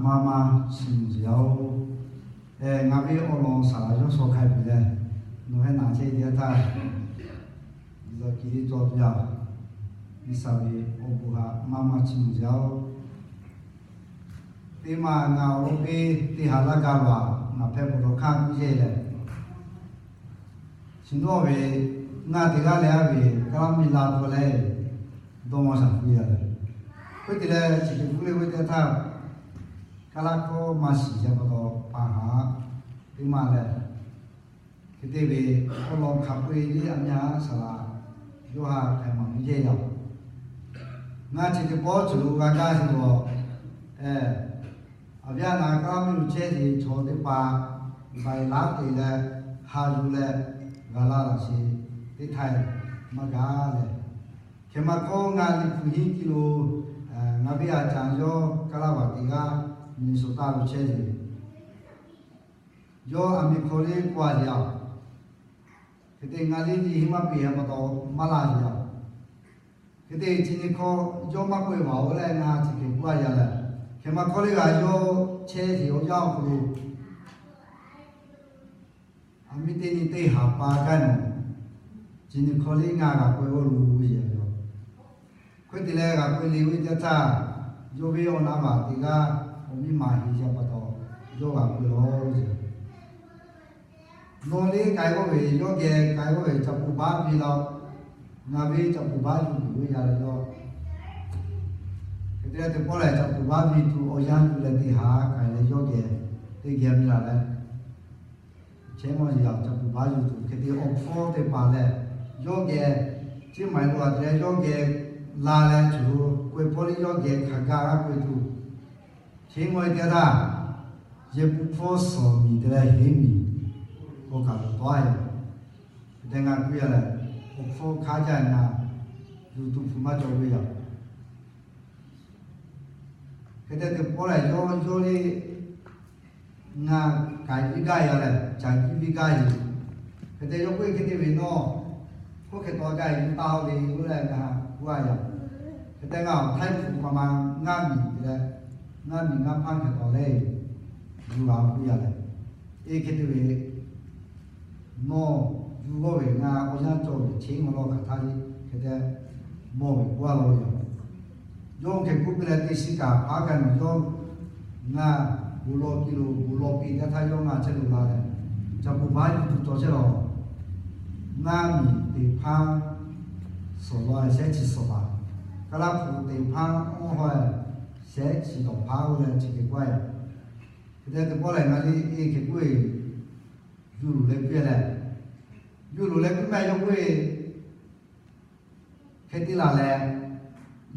Maˇ maˇ chiˇ mvuh sheˍ-oˬ. Ngaˬ ve awˬ lawn saˍ laˍ yawˇ shaw hk'a piˍ leh, nawˬ heh naˍ chehˇ teˇ g'aˇ htaˇ, Yeˍsuˆ Hkriꞈ cawˬ tuˬ yaˇ, G'uiˬsha ve awˬ bon htaꞈ maˇ maˇ chiˇ mvuh sheˍ-oˬ. Teˇ maˬ ngaˬ awˬ lawn piˇ teˇ haˍ laˇ gaˇ laˬ, ngaˬ hpehꞈ bawˬ dawˬ hk'aˇ piˇ chehˇ leh, chi nawˉ ve ngaˬ teˇ g'aˇ leh a ve Kaˇlaˇ miˇ la hpu leh dawˇ maˇ shaˍ piˇ yaˇ leh, hk'e te leh chi teˇ hpu leh ve teˇ htaˇ, Kaˇlaˇ hkawˇ maˇ shiˍ yaˇ pa taw pa haˍ teˇ maˬ leh, hk'e te ve awˬ lawn hk'a peu-eˬ ve a myaˇ saˍ laˍ yawˇ htaꞈ hpehꞈ maˍ piˇ chehˇ yaˇ. Ngaˬ chi teˇ pawˆ cawˬ lo g'a gaˇ sheˍ lawˬ. Aˬ viˉ aˬ naˍ Kaˇlaˇ miˇ lo chehˇ ve chaw teˇ hpaˍ, baiˬ laˉ te leh, ha yuˬ leh, g'a laˇ laꞈ sheˍ teˇ htaiˍ maˇ gaˇ leh, hk'e maˇ hkawˇ ngaˬ liꞈ hpu hiˉ ti lo, ngaˬ ve aˬ caˍ yawˇ Kaˇlaˇ vaˬ teˇ g'aˇ Minnesota lo chehˇ ve, yawˇ aˬ miˍ hk'aw liˇ k'oˆ a ve yaˇ. Hk'e te ngaˬ liˇ nyi hiˉ maˇ peꞈ a pa taw maˇ laˇ ve yaˇ. Hk'e te chi nyi hkawˇ yawˇ maˇ k'oˆ e vaˬ-oˬ leh ngaˬ chi hk'e k'oˆ a yaˇ leh, hk'e maˇ hkawˇ liˇ g'a yawˇ chehˇ ve awˬ yanˇ awˬ hk'aw lo aˬ miˇ teˇ nyi teˇ haˍ pa gaˇ nawˬ, chi nyi hkawˇ liˇ ngaˬ g'a k'oˆ e g'awˇ lo ve yaˇ ve yoˬ. Hk'e te leh g'a k'oˆ e le ve teˇ htaˇ, yawˇ ve awˬ na vaˬ teˇ g'aˇ awˬ miˇ ma heˍ yaˇ pa taw, yawˇ g'a k'oˆ e lawˬ ve yoˬ. Nawˬ liˇ k'ai g'awˇ ve yawˇ geh k'ai g'awˇ ve caꞈ puˍ baˆ piˇ laˇ-oˆ. Ngaˬ ve caꞈ puˍ baˆ yuˬ tuˬ ve yaˇ leh yawˇ, hk'e te leh teˇ pawˆ lehˬ caꞈ puˍ baˆ piˇ tuˬ awˬ yanˇ tuˬ leh teˇ haˍ k'ai leh yawˇ geh teˇ geh miˇ la leh, chehˇ mawˇ yaˇ caꞈ puˍ baˆ yuˬ tuˬ hk'e te awˬ hpfuhˇ teˇ hpaˍ leh, yawˇ geh, chi maˍ e lo a te leh yawˇ geh la leh cawˬ lo k'oˆ e hpawˇ liˇ yawˇ geh hk'a gaˇ g'a k'oˆ e tuˬ, chehˇ mawˇ e teˇ htaˇ, yehˬ pun hpfuhˇ suhˍ miˬ te leh heˉ miˬ k'awꞈ kaˬ lo tawˆ a yoˬ. Hk'e te ngaˬ k'oˆ yaˇ lehˬ, awˬ hpfuhˇ hk'aˇ jaˇ ngaˬ yuˬ tuˬ hpu maˇ cawˬ ve yaˇ. Hk'e te teˇ pawˆ lehˬ yawˇ yawˇ liˇ ngaˬ k'ai piˇ gaˇ yaˇ lehˬ, caꞈ piˇ gaˇ yoˬ. Hk'e te yawˇ k'oˆ e hk'e te ve nawˇ, hk'oˆ hk'e taw gaˇ yuˬ taˇ haw le g'uˇ leh ngaˬ k'oˆ a yaˇ. Hk'e te ngaˬ awˬ htaˇ yuˬ tuˬ hk'aˬ ma ngaˇ miˬ te leh, ngaˇ miˬ ngaˇ hpaˇ hk'e taw leh, yuˬ g'a k'oˆ yaˇ lehˬ, e hk'e te ve nawˬ yuˬ g'awˇ ve ngaˬ awˬ yanˇ cawˬ ve chehˇ mawˇ lawˇ hk'aˬ htaˇ le hk'e te mawˇ ve k'oˆ a lawˬ ve yoˬ. Yawˇ hk'e k'oˆ piˇ leh teˇ shiˉ kaꞈ hpaˉ kaꞈ nawˬ yawˇ ngaˬ bon lawˇ piˇ lo, bon lawˇ piˇ teˇ htaˇ yawˇ ngaˬ chehˇ lo la leh, caꞈ puˍ baˆ yuˬ tuˬ cawˬ chehˇ lawˬ. Ngaˇ miˬ teˇ hpaˇ suhˍ lawˬ shehˉ chi suhˍ baˬ, Kaˇlaˇ hpu teˇ hpaˇ awˬ hawˉ shehˉ chi dawˬ hpaˇ g'uˇ leh chi hk'e k'oˆ a yaˇ. Hk'e te teˇ pawˆ lehˬ ngaˬ liˇ e hk'e k'oˆ e, yuˬ loˬ leh piˇ leh, yuˬ loˬ leh piˇ maˇ yawˇ k'oˆ e, hk'e te laˬ leh,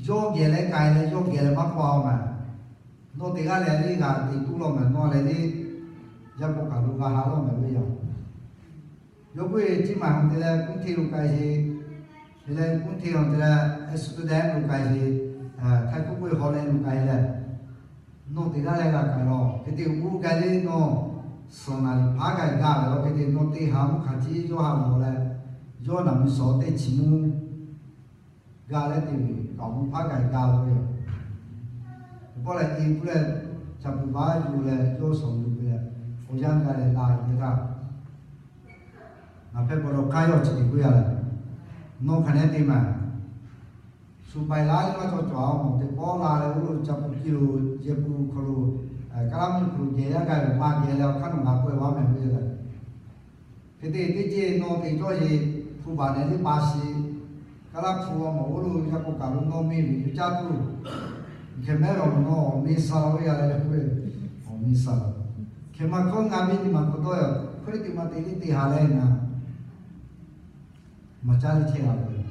yawˇ geh leh k'ai leh yawˇ geh leh maˇ k'oˆ a-oˬ maˬ. Nawˬ teˇ g'aˇ lehˬ liˇ g'a te tuˬ lawˬ mehˍ, nawˬ lehˬ liˇ yaˇ k'o kaˬ lo g'a ha lawˬ mehˍ ve yoˬ. Yawˇ k'oˆ e, chi maˬ haw te leh Kuˇ hteˇ lo k'ai sheˍ, te leh Kuˇ hteˇ haw te leh Amsterdam lo k'ai sheˍ, Htaiˇ hkuˇ k'oˆ e Holland lo k'ai leh, nawˬ teˇ g'aˇ lehˬ g'a k'ai lawˬ. Hk'e te uˉ k'ai le nawˬ, suhˍ naˍ liꞈ hpaˉ k'ai gaˇ ve lawˬ. Hk'e te nawˬ teˇ haˍ mvuhˇ hk'a ciˉ yawˇ ha lawˬ leh, yawˇ naˍ mi suhˍ teˇ chi mvuhˇ gaˇ leh te ve kaꞈ mvuhˇ hpaˉ k'ai gaˇ ve yoˬ. Teˇ pawˆ lehˬ te tuˬ leh, caꞈ puˍ baˆ yuˬ leh yawˇ suhˍ yuˬ ve leh, awˬ yanˇ gaˇ leh la ve teˇ htaˇ, ngaˬ hpehꞈ bawˬ dawˬ hk'aˇ yawˇ chi teˇ k'oˆ yaˇ leh, nawˬ hk'aˬ nehˉ te maˬ. Shu baiˬ laˉ leh maˇ cawˬ cawˬ a mawˬ teˇ pawˆ la leh oˇ lo caꞈ puˍ piˇ lo, yehˬ pun hk'aw lo, Kaˇlaˇ miˇ hk'aw lo geh yaˇ gaˇ ve maˇ geh leh awˬ hk'aˇ nawˬ g'a k'oˆ e vaˇ mehˍ ve yoˬ. Hk'e te teˇ ceuˬ nawˬ te cawˇ sheˍ, hpu baˬ nehˬ liˇ pa shiˍ, Kaˇlaˇ hpu awˬ mawˬ oˇ lo yaˇ k'o kaˬ lo nawˬ miˇ ve yuˬ caˇ tuˬ, hk'e mehˉ ve awˬ mawˬ nawˬ awˬ miˇ suh la ve yaˇ leh k'oˆ ve, awˬ miˇ suh la. Hk'e maˇ hkawˇ ngaˬ miˇ nyi maˬ hk'aw dawˇ yaꞈ, hk'e te maˇ te liˇ teˇ haˍ leh ngaˬ maˍ caˇ liˇ chehˇ la ve.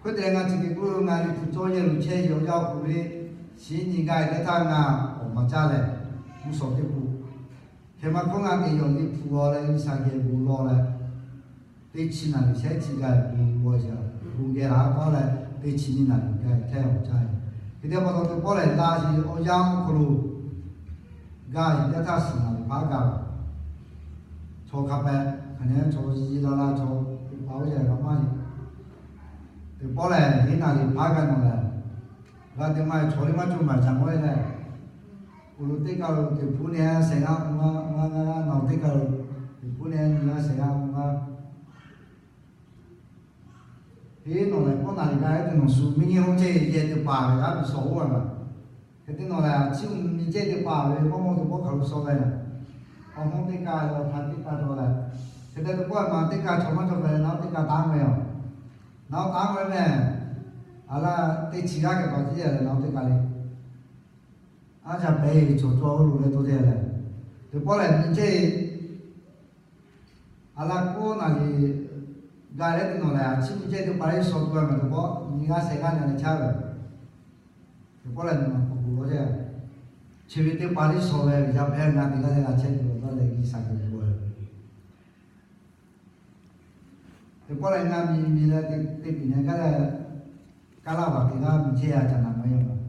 Hk'e te leh ngaˬ chi hk'e k'oˆ ve, ngaˬ liꞈ hpu cawˇ yehˬ lo chehˇ ve awˬ yanˇ awˬ hk'aw lo le, shiˍ nyi gaˇ ve teˇ htaˇ ngaˬ awˬ maˍ caˇ leh, mvuhˇ shawˍ teˇ hpaˍ hk'e maˇ hkawˇ ngaˬ te yawˬ liꞈ hpu g'aw leh G'uiˬsha geh bon lawˬ leh, teˇ chi naˍ riˍ shehˉ chi gaˇ ve bon lawˬ yaꞈ, bon geh laˬ tawˉ leh teˇ chi nyiˇ naˍ riˍ gaˇ ve htehˇ awˬ caˇ ve. Hk'e te pa taw teˇ pawˆ lehˬ la sheˍ awˬ yanˇ awˬ hk'aw lo gaˇ ve teˇ htaˇ suhˍ naˍ riˍ hpaˉ gaˇ ve chaw hk'a pehꞈ hk'aˬ nehˉ chaw yiˇ la la chaw teˇ hpaˍ oˇ yaꞈ g'a maˇ sheˍ. Teˇ pawˆ lehˬ heˉ naˍ riˍ hpaˉ gaˇ nawˬ lehˬ, g'a te maˇ chaw liˇ maˇ cawˬ maˍ caꞈ maˇ heˆ leh, Uˬ loꞈ teˇ kaˬ lo teˇ hpu nehˬ sehˍ g'aˇ u g'aˇ, u g'aˇ g'aˇ g'aˇ, nawˬ teˇ kaˬ lo teˇ hpu nehˬ nyi g'aˇ sehˍ g'aˇ u g'aˇ. Heˉ, nawˬ lehˬ kawˇ naˬ liꞈ g'a-e teˇ nawˬ shu miˇ nyi hawˉ ceˇ yehˬ teˇ paˍ ve g'aˇ piˇ shawˍ oˇ a maˬ. Hk'e te nawˬ lehˬ, a ciˉ uiˍ nyi ceˇ teˇ paˍ ve kawˇ mawˇ teˇ pawˆ hk'aˬ lo shawˍ leh, awˬ hawˉ teˇ kaˬ lo htaꞈ teˇ kaˬ cawˬ leh, hk'e te teˇ pawˆ maˬ teˇ kaˬ cawˬ maˇ cawˬ pehˍ leh, naˬ teˇ kaˬ taˉ ve yoˬ. Naˬ taˉ ve mehˬ, a laˇ teˇ chi g'aˇ kaꞈ tawˍ ciˉ leh naˬ teˇ kaˬ le. Aˉ ca pehˍ cawˬ cawˬ oˇ lo leh to te leh, teˇ pawˆ lehˬ nyi ceˇ. A laˇ kawˇ naˬ liꞈ g'a leh teˇ nawˬ lehˬ, a ciˉ nyi ceˇ teˇ paˍ le shawˍ tuˬ a maˬ teˇ pawˆ nyi g'aˇ sehˍ g'aˇ nehˬ leh caˇ ve. Teˇ pawˆ lehˬ nawˬ maˬ k'awꞈ k'oˆ law ceˇ. Chi ve teˇ paˍ le shawˍ ve, yaˇ hpehˇ g'a teˇ g'aˇ leh g'a chehˇ tuˬ awˬ taˇ leh nyi shaˍ g'uiˬ g'uiˬ. Teˇ pawˆ lehˬ, ngaˬ miˬ miˬ leh teˇ piˍ nehˬ gaˇ leh, kaˇ laˇ vaˬ teˇ g'aˇ miˬ ceˇ a caꞈ naˬ maˇ yaˇ maˬ,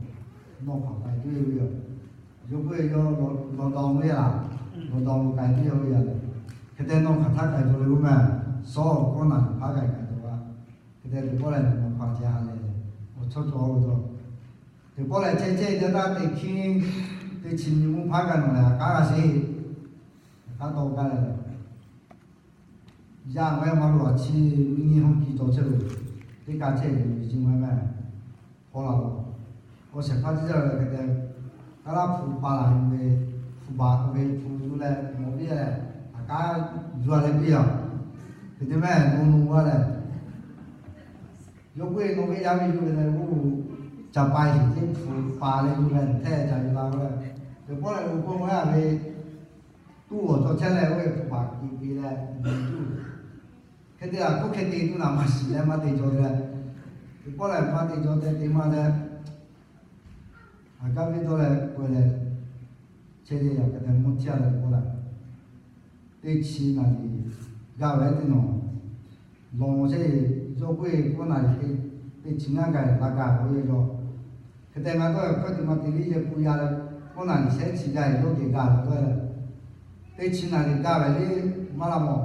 nawˬ hk'aˬ k'ai tuˬ yoˬ. Yawˇ k'oˆ ve, yawˇ lawˬ dawˬ ve laˬ, lawˬ dawˬ lo k'ai tuˬ yoˬ ve yaˇ lehˬ, hk'e te nawˬ hk'aˬ htaˇ k'ai tuˬ le g'uˇ mehˬ, shawˉ kawˇ naˬ liꞈ hpaˉ k'ai k'ai tuˬ a. Hk'e te teˇ pawˆ lehˬ, nawˬ hk'aˬ ceh ha lehˬ, awˬ chawˇ cawˬ ve dawˇ. Teˇ pawˆ lehˬ, chehˇ chehˇ jaˇ taˇ teˇ hkiˉ, teˇ chi nyi mvuhˇ hpaˉ g'a nawˬ lehˬ, a k'aˉ g'a sheˍ. A k'aˉ tawˇ gaˇ leh lehˬ, yaˇ maˇ yaˇ maˇ lo a chi miˇ nyi hawˉ ki taw chehˇ ve, teˇ kaˬ chehˇ ve ve chi maˇ maˇ hawˉ la lo. Awˬ shehˍ hpaˇ teˇ jaˇ ve hk'e te, kaˇ laˇ hpu pa laˬ ve, hpu baˬ ve hpu yuˬ leh mawˬ piˇ leh, a k'aˉ yuˬ a leh piˇ a. Hk'e te mehˬ, nawˬ nawˬ g'a leh, yawˇ k'oˆ ve, nawˬ ve yaˇ ve yuˬ ve leh, oˇ caꞈ pa shiˍ teˇ hpu pa leh yuˬ leh hteˇ ca yuˬ la ve. Teˇ pawˆ lehˬ, oˇ k'oˆ ve a ve tuˉ awˬ cawˬ chehˇ leh, oˇ ve hpu baˬ kiꞈ piˇ leh yuˬ. Hk'e te a k'oˆ hk'e te tuˬ naˬ maˇ shiˍ leh maˇ te cawˬ leh, teˇ pawˆ lehˬ maˇ te cawˬ tehꞈ te maˇ leh, a gaˇ ve dawˇ leh k'oˆ leh, chehˇ ve a hk'e te mvuhˇ tiˇ a leh teˇ pawˆ lehˬ, teˇ chi naˬ liꞈ gaˇ ve teˇ nawˬ lawˬ mawˬ chehˇ ve, yawˇ k'oˆ ve kawˇ naˬ liꞈ teˇ chi ngaˇ gaˬ la gaˬ ve yoˬ. Hk'e te ngaˬ dawˇ ve hkawˇ teˇ maˬ te liˇ yehˬ k'oˆ yaˇ leh, kawˇ naˬ liꞈ shehˉ chi gaˬ ve yawˇ te gaˬ ve dawˇ leh, teˇ chi naˬ liꞈ gaˇ ve le maˇ la mawˬ.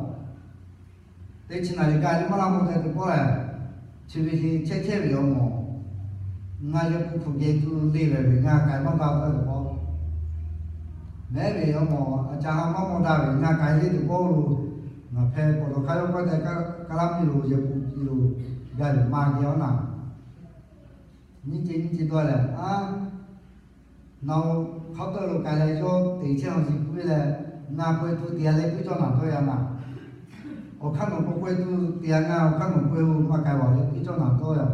Teˇ chi naˬ liꞈ gaˬ ve maˇ la mawˬ tehꞈ teˇ pawˆ lehˬ, chi ve chi chehˇ chehˇ ve yoˬ mawˬ. Ngaˬ yehˬ k'oˆ hpu geh tuˬ le ve ve ngaˬ k'ai maˇ gaˇ ve teˇ pawˆ, mehˉ ve yoˬ mawˬ. A ca ha maˇ mawˬ daꞈ ve ngaˬ k'ai le teˇ pawˆ lo, ngaˬ hpehꞈ pawˍ tawˬ hk'aˇ yawˇ kawˇ tehꞈ kaˇ laˇ miˇ lo yehˬ k'oˆ piˇ lo gaˇ ve maˇ geh awˬ naˬ, nyiˇ ceuˬ nyiˇ ceuˬ dawˇ lehˬ, a, nawˬ hk'aw tawˆ lo k'ai leh yawˇ teꞈ chehˇ awˬ shiˍ puiˉ leh, ngaˬ pawehˇ tuˬ teꞈ a leh puiˉ cawˇ naˬ tawˇ yaˇ naˬ. Awˬ hk'aˇ nawˬ pawehˇ tuˬ teꞈ a ngaˬ awˬ hk'aˇ nawˬ pawehˇ lo maˇ k'ai vaˬ leh puiˉ cawˇ naˬ tawˇ yaˇ.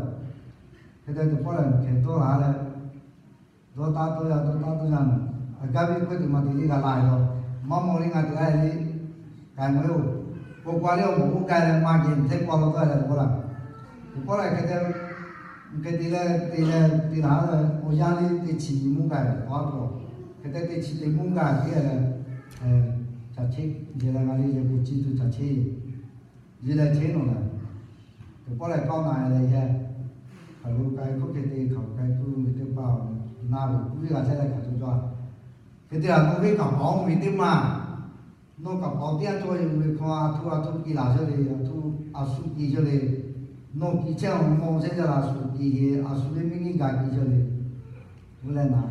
Hk'e te teˇ pawˆ lehˬ, nawˬ hkehˍ tawˇ la leh, dawˇ taˇ tawˇ yaˇ, dawˇ taˇ tawˇ yaˇ nawˬ, a gaˇ ve hkawˇ teˇ maˬ te liˇ g'a la ve yoˬ. Maˇ mawˬ le ngaˬ teꞈ a le, k'ai mawˬ-e oˬ. K'o k'o a le awˬ mawˬ oˇ k'ai leh maˇ geh hteˇ k'oˆ a lo tawˇ leh teˇ pawˆ lehˬ, teˇ pawˆ lehˬ hk'e te, hk'e te leh te leh te laˬ leh awˬ yanˇ le teˇ chi nyi mvuhˇ gaˬ ve k'aw a to, hk'e te teˇ chi teˇ mvuhˇ gaˬ te leh, caꞈ cheˆ yehˬ leh ngaˬ le yehˬ k'oˆ chi tuˬ caꞈ cheˆ yehˬ leh cheˆ nawˬ lehˬ, teˇ pawˆ lehˬ kawˇ naˬ leh yehˬ hk'aˬ lo k'ai hk'oˆ hk'e te hk'aˬ lo k'ai tuˬ ve teˇ hpaˍ na ve kuˇ ve g'a chehˇ leh hk'aˬ to jaw. Hk'e te a nawˬ ve kaꞈ paˍ oˇ ve teˇ maˬ, nawˬ kaꞈ paˍ teˇ g'aˇ cawˬ ve hk'aw a htoꞈ a htoꞈ kiˇ laˬ chehˇ le, a htoꞈ a shu kiˇ chehˇ le. Nawˬ kiˇ chehˇ awˬ mawˬ chehˇ jaˇ la, a shu kiˇ heˆ, a shu le miˇ nyiˇ gaˬ kiˇ chehˇ le. Oˇ leh naˬ,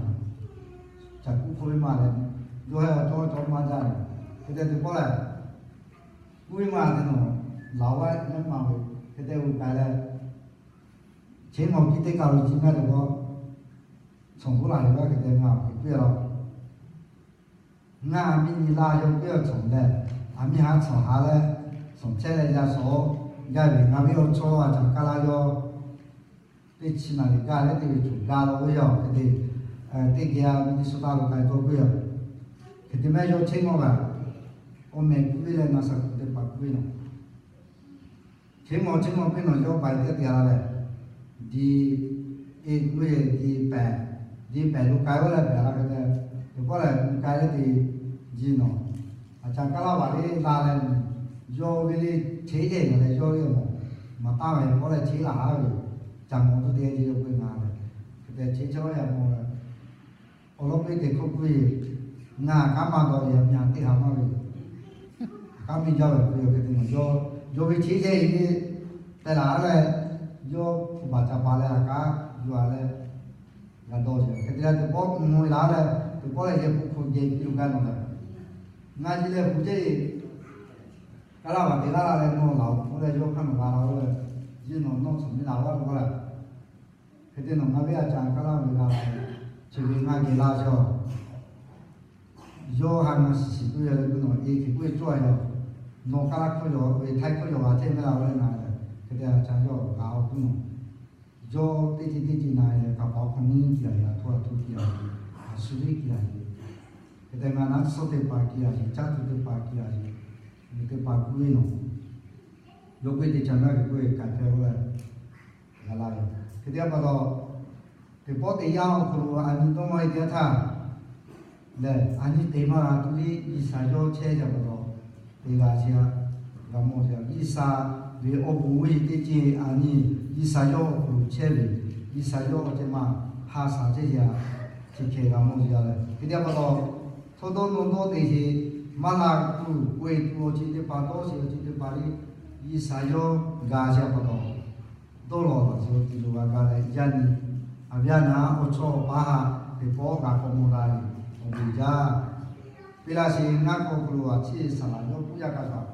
caꞈ kuˇ hk'oˆ ve maˬ leh, yawˇ heh awˬ cawˇ cawˇ maˇ jaˇ ve. Hk'e te teˇ pawˆ lehˬ, kuˇ ve maˬ te nawˬ laˬ oˇ a mehˉ maˬ ve, hk'e te g'uiˬ k'ai leh, cheˇ mawˬ kiˇ teˇ kaˬ lo jiˇ maˇ te k'o, cawˬ k'oˆ laˬ ve g'aˇ hk'e te ngaˬ awˬ hk'e piˇ a la. Ngaˬ miˇ nyi la yaw piˇ awˬ cawˬ leh, a miˇ ha cawˬ ha leh, cawˬ chehˇ leh yaˇ shawˍ gaˇ ve ngaˬ ve awˬ chawˇ a caꞈ kaˇ laˇ yawˇ teˇ chi naˬ liꞈ gaˇ leh teˇ ve cawˬ gaˇ la ve yoˬ. Hk'e te, teˇ geh a miˇ nyi suh taˇ lo k'ai tawˆ piˇ yoˬ. Hk'e te mehˉ yawˇ cheˇ mawˬ ve, awˬ mehˍ kuˇ ve leh naˬ shaˍ kuiˬ teˇ hpaˍ kuˇ ve nawˬ, cheˇ mawˬ cheˇ mawˬ piˇ nawˬ yawˇ paiˍ teˇ te la lehˬ, di e kuˇ ve di pehˍ, di pehˍ lo k'ai oˇ leh pehˍ la hk'e te, teˇ pawˆ lehˬ k'ai leh te ji nawˬ, a caꞈ kaˇ laˇ vaˬ le la leh, yawˇ ve le cheˇ yehˬ ngaˬ leh yawˇ le mawˬ, maˍ taˇ ve pawˆ leh cheˇ laˬ haˉ ve, caꞈ mawˬ tuˬ te ji yawˇ k'oˆ ve ngaˬ lehˬ, hk'e te cheˇ chehˇ yaˇ mawˬ leh, awˬ lawn piˇ te hk'oˆ k'oˆ ve, ngaˬ kanˉ maˇ dawˬ ve a miˇ ha teˇ ha maˇ ve, a kanˉ miˇ jaˇ ve k'oˆ ve hk'e te nawˬ yawˇ, yawˇ ve cheˇ yehˬ e le pehˍ laˬ haˉ leh, yawˇ hpu baˬ ca pa leh a kanˉ yuˬ a leh, g'a dawˇ sheˍ. Hk'e te leh teˇ pawˆ mvuh ve laˬ leh, teˇ pawˆ lehˬ yehˬ hpu hk'aw geh piˇ lo gaˇ nawˬ lehˬ, ngaˬ ji lehˬ hu ceˇ, kaˇ laˇ vaˬ te laˇ la leh nawˬ laˬ-oˬ k'oˆ leh yawˇ hk'aˇ nawˬ g'a la-o leh, yehˬ nawˬ nawˇ tcuhˍ miˇ laˬ-oˬ laˇ k'oˆ leh, hk'e te nawˬ ngaˬ ve a caˍ kaˇ laˇ ve g'a la leh, chi ve ngaˬ geh laˇ sheˍ-oˬ. Yawˇ ha ngaˬ shiˍ shiˍ puiˉ ve le k'oˆ nawˬ e hk'e k'oˆ ve cawˇ a yaˬ, nawˬ kaˇ laˇ hkawˇ yaw ve htaiˇ hkawˇ yaw a ceˇ mehˆ la-o leh na lehˬ, hk'e te a caˍ yawˇ g'a-o k'oˆ nawˬ, yawˇ teˇ ceuˬ teˇ ceuˬ na leh kaꞈ paˍ hk'aw nyiˇ kiˍ a yaˬ, a htoˇ a htoˇ kiˍ a yaˬ, a shu teˇ kiˍ a yaˬ, hk'e te ngaˬ naˉ suh teˇ hpaˍ kiˍ a yaˬ, caˇ tuˬ teˇ hpaˍ kiˍ a yaˬ, teˇ hpaˍ k'oˆ ve nawˬ, yawˇ k'oˆ ve teˇ caˍ naˉ hk'e k'oˆ ve k'ai hpehꞈ-o leh, g'a la ve. Hk'e te pa taw, teˇ pawˆ teˇ yanˇ awˬ hk'aw lo a nyi dawˇ maˇ e teˇ htaˇ lehˬ, a nyi te maˇ g'a tuˬ le, G'uiˬsha yawˇ chehˇ ve pa taw, teˇ g'aˇ chi a g'a mawˬ ve, G'uiˬsha ve awˬ bon ve teˇ ceuˬ a nyi, G'uiˬsha yawˇ awˬ hk'aw lo chehˇ ve, G'uiˬsha yawˇ awˬ ceuˬ ma ha shaˍ chehˇ ve a, chi hk'e g'a mawˬ ve a leh, hk'e te pa taw, htaˇ dawˇ nawˇ dawˇ te sheˍ, maˇ la tuˬ k'oꞈ e tuˬ awˬ ceuˬ teˇ hpaˍ dawˇ sheˍ, awˬ ceuˬ teˇ hpaˍ le, G'uiˬsha yawˇ g'a sheˍ pa taw, dawˇ lawˬ laˬ sheˍ awˬ ceuˬ lo g'a ga leh, yaˇ nyi a viˉ a naˉ awˬ chawˇ awˬ paˉ htaꞈ teˇ pawˆ g'a k'awꞈ mawˬ la ve awˬ bon jaˇ. Piˇ laˇ sheˍ, ngaˬ hk'aw hk'aw lo a ciˉ saˍ laꞈ yawˇ k'oˆ yaˇ kaꞈ kaꞈ,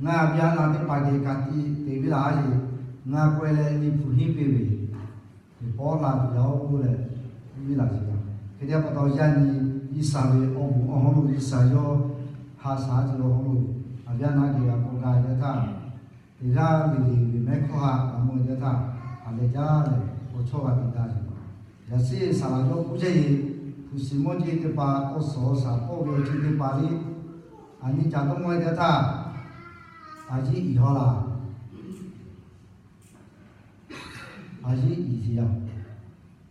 ngaˬ a viˉ a naˉ teˇ hpaˍ geh ka tiꞈ te ve laˬ a sheˍ, ngaˬ k'awehˇ leh liꞈ hpu henˇ piˇ ve, teˇ pawˆ la tuˬ yaˇ-oˬ leh, k'oˆ ve laˬ sheˍ a. Hk'e te pa taw, yaˇ nyi G'uiˬsha ve awˬ bon awˬ hawˉ lo G'uiˬsha yawˇ ha shaˍ ceuˬ awˬ hawˉ lo a viˉ a naˉ geh g'a k'awꞈ ga yaˇ htaˇ, teˇ g'aˇ le le ve mehˉ hkawˇ htaꞈ g'a mawˬ yaˇ htaˇ, ha leh jaˇ leh awˬ chawˇ g'a te gaˇ ve. Yaꞈ sheh saˍ laꞈ yawˇ k'oˆ chehˇ ve, hpu shiˍ mawˇ jeˇ teˇ hpaˍ, awˬ suhˍ awˬ shaˍ pawˆ ve awˬ ceuˬ teˇ hpaˍ le, a nyi ca dawˇ mawˇ yaˇ htaˇ, a yiˉ iˍ haw laˬ. A yiˉ iˍ sheˍ yaˇ.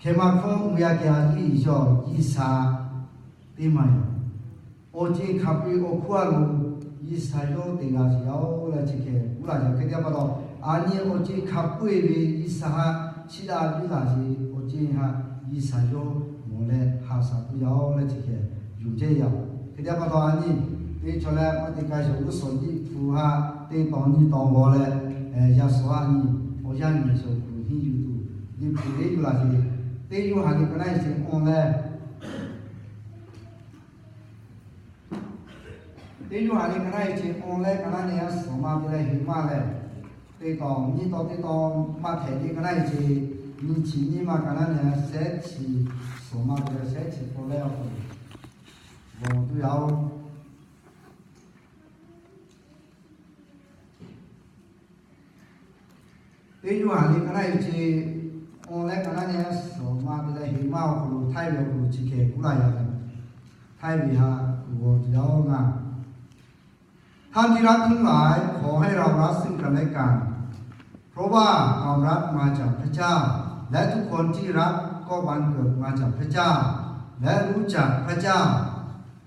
Hkeh ma hkawˇ mvuh yaˇ keh a yiˉ iˍ yaˇ, G'uiˬsha teˇ maˬ yaˇ. Awˬ ceuˬ hk'a peu-eˬ awˬ hk'oˆ a lo, G'uiˬsha yawˇ te g'a sheˍ yaˇ-oˬ leh chi hkeh k'oˆ laˬ yaˇ. Hk'e te pa taw, a nyi awˬ ceuˬ hk'a peu-eˬ ve G'uiˬsha htaꞈ chiˇ laˇ piˇ laˬ sheˍ, awˬ ceuˬ htaꞈ G'uiˬsha yawˇ mawˬ leh ha shaˍ tuˬ yaˇ-oˬ leh chi hkeh yonˍ chehˇ yaˇ. Hk'e te pa taw, a nyi teˇ chaw leh maˇ te k'ai shawˍ g'uˇ suhˍ Liꞈ hpu htaꞈ te tawˍ nyi tawˍ g'aw leh, yaꞈ suhˍ a nyi awˬ yanˇ nyi shawˍ kuˬ henˇ yuˬ tuˬ, Liꞈ hpu teˇ yuˬ laˬ sheˍ. Teˇ Yoˇhanˬ liꞈ ka naˉ e ce awˬ leh, teˇ Yoˇhanˬ liꞈ ka naˉ e ce awˬ leh ka naˉ nehˬ a suhˍ ma te leh heˍ maˇ leh, teˇ tawˍ nyi tawˍ teˇ tawˍ Maꞈhtehˍ liꞈ ka naˉ e ce nyi chi nyiˇ maˇ ka naˉ nehˬ a shehˉ chi suhˍ ma te leh shehˉ chi k'awꞈ leh awˬ hk'aw lo g'aw tuˬ yaˇ-oˬ. Teˇ Yoˇhanˬ liꞈ ka naˉ e ce awˬ leh ka naˉ nehˬ a suhˍ ma te leh heˍ maˇ awˬ hk'aw lo Htaiˇ ve awˬ hk'aw lo chi hkeh k'oˆ laˬ yaˇ leh, Htaiˇ ve htaꞈ g'aw tuˬ yaˇ-oˬ ngaˬ. ท่านที่รักทั้งหลาย ขอให้เรารักซึ่งกันและกัน เพราะว่าความรักมาจากพระเจ้า และทุกคนที่รักก็บังเกิดมาจากพระเจ้า และรู้จักพระเจ้า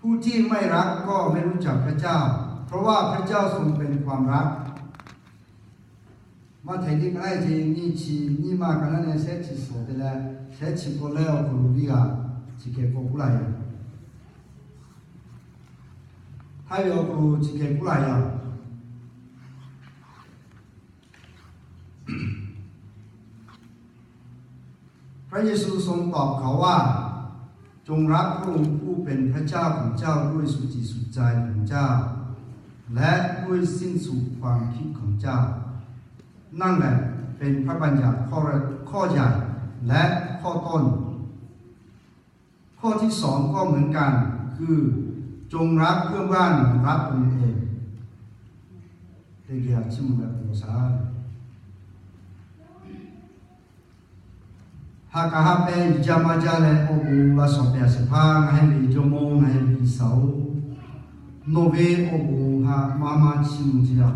ผู้ที่ไม่รักก็ไม่รู้จักพระเจ้า เพราะว่าพระเจ้าทรงเป็นความรัก Maꞈhtehˍ liꞈ ka naˉ e ce nyi chi nyiˇ maˇ ka naˉ nehˬ shehˉ chi suhˍ te leh shehˉ chi k'awꞈ leh awˬ hk'aw lo biˇ g'a chi hkeh k'awꞈ k'oˆ laˬ yaˇ. Htaiˇ ve awˬ hk'aw lo chi hkeh k'oˆ laˬ yaˇ. พระเยซูทรงตอบเขาว่า จงรักพระองค์ผู้เป็นพระเจ้าของเจ้าด้วยสุดจิตสุดใจของเจ้า และด้วยสิ้นสุดความคิดของเจ้า นั่นแหละเป็นพระบัญญัติข้อข้อใหญ่และข้อต้น ข้อที่สองก็เหมือนกัน คือ จงรักเพื่อนบ้านเหมือนรักตนเอง Teˇ geh a chiˇ mvuh leh k'oˆ shaˍ. Ha k'aˬ ha pehˇ jaˇ maˇ jaˇ leh awˬ bon la shawˍ pehˍ shehˍ hpaˇ ngaˬ hui ve jawˇmawˇ ngaˬ hui ve G'uiˬsha-oˬ, nawˬ ve awˬ bon htaꞈ maˇ maˇ chiˇ mvuh ce yaˇ.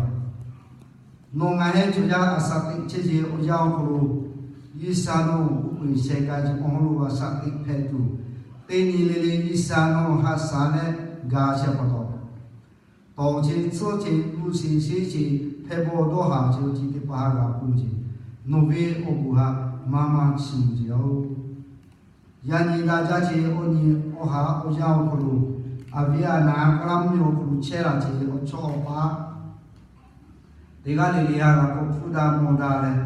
Nawˬ ngaˬ hui cawˬ yaˇ a shaꞈ teꞈ chehˇ ve awˬ yanˇ awˬ hk'aw lo, G'uiˬsha nawˬ uˉ peunˍ sheh k'ai ce awˬ hk'aw lo a shaꞈ teꞈ hpehꞈ tuˬ, teˇ nyi le le G'uiˬsha nawˬ ha shaˍ leh ga shehˍ pa taw, tawˍ ce tsuhˇ ce luˇ ce sheˉ ce hpehꞈ bawˆ dawˇ haˍ ce awˬ ceuˬ teˇ hpaˍ htaꞈ g'a hpuˇ ce, nawˬ ve awˬ bon htaꞈ maˇ maˇ chiˇ mvuh ce yaˇ-oˬ. Yaꞈ nyi daꞈ jaˇ ce awˬ nyi awˬ ha awˬ yanˇ awˬ hk'aw lo, a viˉ a naˍ k'aˉ laˇ mvuhˇ miˬ awˬ hk'aw lo chehˇ laˬ ce awˬ chawˇ awˬ paˉ teˇ g'aˇ le le htaꞈ g'a k'awꞈ hpuˇ daꞈ mawˬ daꞈ leh,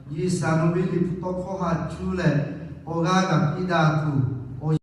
G'uiˬsha nawˬ ve liꞈ hpu tawˇ hkawˇ htaꞈ cuˇ leh, awˬ g'aˇ kaꞈ piˇ daꞈ tuˬ,